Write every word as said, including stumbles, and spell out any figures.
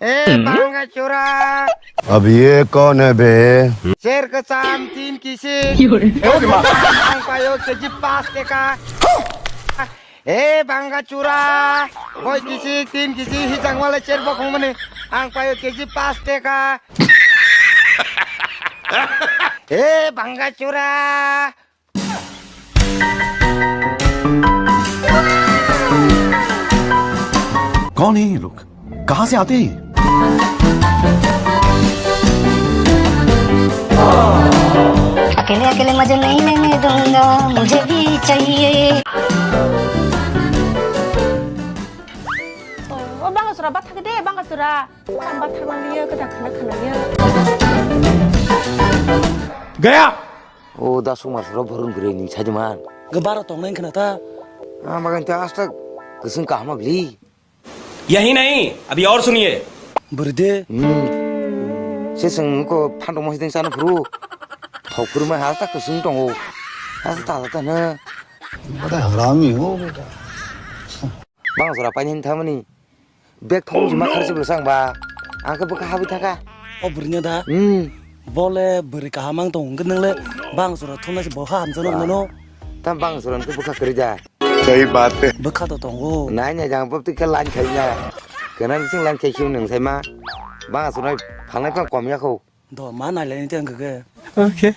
Eh, banga chura. Ab ye kaun hai be? Cher kwcham tin kisik. Ang paio keji pas teka. Eh, banga chura. Boi kisik tin kisik hijang wale cher bokhong mani. Ang paio keji pas teka. Eh, banga chura. कौन है ये लोग? कहाँ से आते हैं ये? अकेले अकेले मजे नहीं लेने दूंगा, मुझे भी चाहिए। O, o, banga sura, bathak de, banga sura. Ang bathak lang liya, kada khana khana liya. गया। O da suma sura borun gre ni sajiman. Gabara tong nang khana ta. Ah, magan ta asta kusung kahma bli. यही नहीं, अभी और सुनिए। Berde. Hmm. Se sung ko phando mo hiding sana phuru. Thok phuru ma hasta kusung tongo. Hasta ta ta na. Bada harami ho beta. Bang sura painin thamani. Bek thong jima kharsi bwsang ba. Ang khe bwkha habwi thaka. O bwrwino da? Hmm. Bole bwrwi kaham ang tong hwnkhe nwngle bang sura thumnai se bo ha hamjano Ba. Mano. Tam bang sura khe bwkha kwrwi da. Sahi baat hai. Bwkha to tongo. Nai nai jang bwtwi khe line khai na. Kena sing line khai khiu nung sai ma. Bang sura phalnai phang kom ya kho. Do ma nai lai ni tang khe. Okay.